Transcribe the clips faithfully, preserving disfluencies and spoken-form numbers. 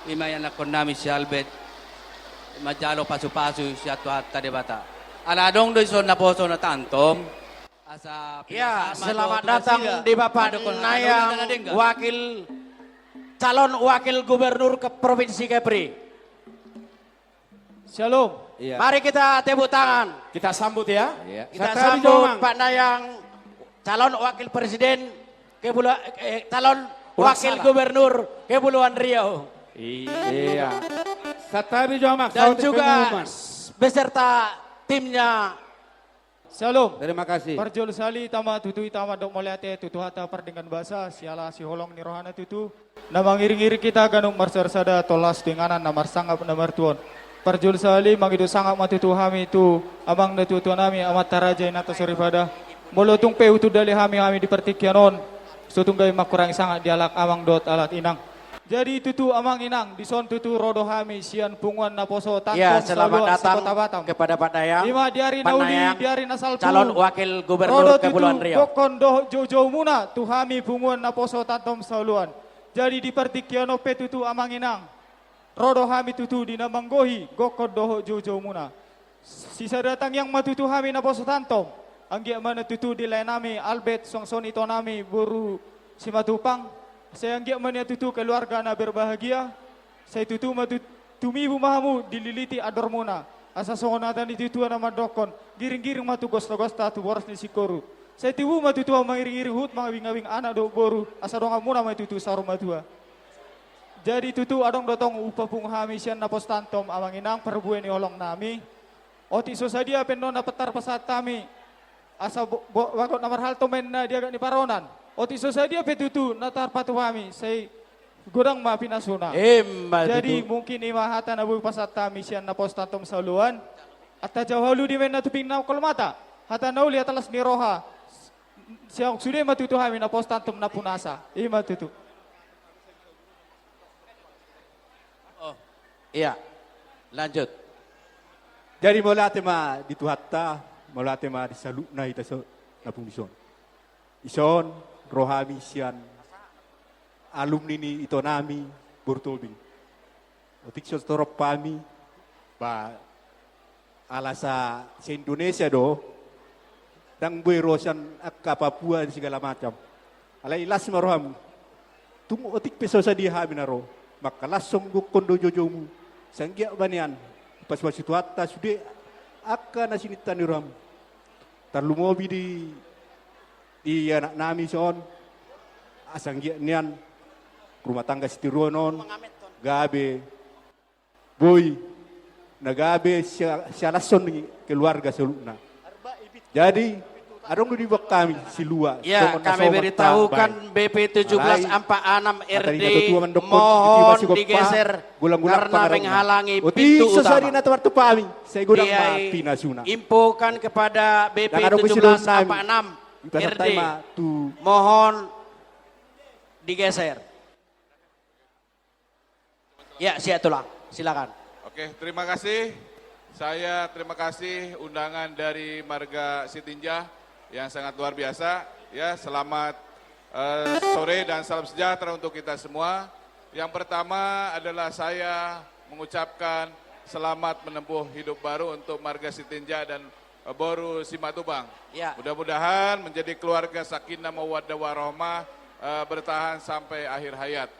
Ima ianakkon nami si Albert manjalo pasu-pasu sian Tuhanta Debata. Ala adong do dison naposo na tantom. Asa ya, selamat datang di Bapak Nayang, wakil, calon wakil gubernur ke Provinsi Kepri. Shalom. Iya. Mari kita tepuk tangan. Kita sambut ya. Iya. Kita sambut Pak Nayang, calon wakil presiden Kepulauan, eh, calon wakil gubernur Kepulauan Riau. Iya. Santabi jo, Amang. Dan juga beserta timnya. Shalom. Terima kasih. Parjolo sahali hita ma tutu, hita mandok mauliate tu Tuhanta pardenggan basa, siala siholong ni rohana tutu, na mangiring-iring hita ganup marsaor sada, tolhas tu inganan, na marsangap na martua on. Parjolo sahali mangido sangap ma tutu hami tu amang natua-tua nami, amanta raja, inanta soripada. Molo tung pe hutundali hami, hami di partingkian on, so tung gabe mangkurangi sangap di halak amang dohot halak inang. Jadi tutu amang inang, dison tutu ro do hami sian punguan naposo tantom sauluan se-Kota Batam. Ima di ari na uli, di ari na salpu, calon wakil gubernur Kepulauan Riau, ro do tutu gokhon dohot joujoumuna tu hami punguan naposo tantom sauluan. Jadi di partingkian on pe tutu amang inang, ro do hami tutu di na manggohi gokhon dohot joujoumuna. Sisada tangiang ma tutu hami naposo tantom. Anggiat ma nian tutu dilae nami Albert, songon i ito nami boru Simatupang. Sai anggiat ma nian tutu keluarga na berbahagia. Sai tutu ma tu-, tumibu ma hamu dililiti andormuna. Asa songon hata ni tuatua na mandokkon, giring-giring ma tu gosta-gosta, tu boras ni singkoru. Sai tubu ma tutu hamu mangiring-iring huhut, mangabing-abing anak dohot boru, asa donganmuna ma tutu saur matua. Jadi tutu adong do tong umpungan hami sian naposo tantom amang inang, parbue ni holong nami. Otik so sadia pe annon na tarpasahat hami, asa bo-, bo-, bagot na marhalto ma inna di agat ni parhorasan. Otik so sadia pe tutu na tarpatupa hami, sai godang ma pinasuna. Ima tutu. Jadi mungkin ima hata na boi pasahat hami sian naposo tantom sauluan. Antar jahaon uli ma inna tu pinggan na kolmata. Hata na uli, hata las ni roha. Sai sude ma tutu hami naposo tantom nampunasa. Ima tutu. Oh, iya. Lanjut. Jadi mauliate ma di Tuhanta, mauliate ma di saluhutna hita so-, na pungu dison. Dison ro hami sian alumni ni ito nami boru Tobing. Otik so torop hami, ba, ala sa se-Indonesia do, ndang boi ro sian angka Papua di segala macam. Alai las ma roham. Tung otik pe so sadia hami na ro, mangkalashon gokhon dohot joujoumu. Sai anggiat ma nian dipasu-pasu Tuhanta sude angka na sininta ni roham. Tarlumobi di, di anak nami son. Asa anggiat nian rumah tangga sitiruon on gabe boi na gabe sia-, sialashon ni keluarga saluhutna. Jadi adong do diboan hami silua. Ya, songon na kami so beritahukan, B P tujuh belas empat enam R D mohon digeser karena menghalangi pintu utama. Otik so sadia na tarpatupa hami, sai godang ma pinasuna. Infokan kepada B P tujuh belas empat enam R D, mohon digeser. Ya, siap tulang. Silakan. Oke, terima kasih. Saya terima kasih undangan dari marga Sitinjak yang sangat luar biasa. Ya, selamat, eh, sore dan salam sejahtera untuk kita semua. Yang pertama adalah saya mengucapkan selamat menempuh hidup baru untuk marga Sitinjak dan boru Simatupang. Ya. Mudah-mudahan menjadi keluarga sakinah mawaddah warahmah, eh, bertahan sampai akhir hayat.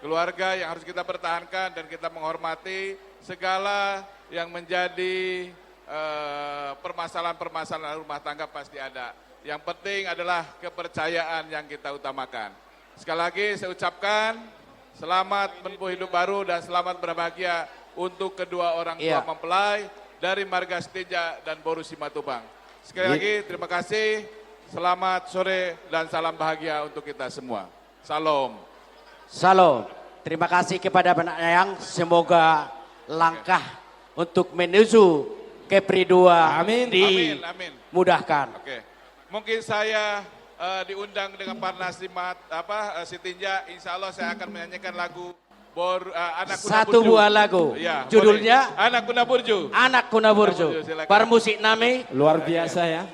Keluarga yang harus kita pertahankan dan kita menghormati segala yang menjadi, eh, permasalahan-permasalahan rumah tangga pasti ada. Yang penting adalah kepercayaan yang kita utamakan. Sekali lagi saya ucapkan selamat menempuh hidup baru dan selamat berbahagia untuk kedua orang tua mempelai dari marga Sitinjak dan boru Simatupang. Sekali lagi terima kasih, selamat sore dan salam bahagia untuk kita semua. Shalom. Shalom. Terima kasih kepada Bapak Nayang, semoga langkah untuk menuju Kepri dua dimudahkan. Amin, amin. Oke. Mungkin saya, eh, diundang dengan Parnas di Mat-, apa, eh, Sitinjak, insya Allah saya akan menyanyikan lagu Bor-, eh, Anakku na Burju. Satu buah lagu. Ya, judulnya boleh. Anakku na Burju. Anakku na Burju. Na Burju, silakan. Parmusik nami. Luar biasa ya.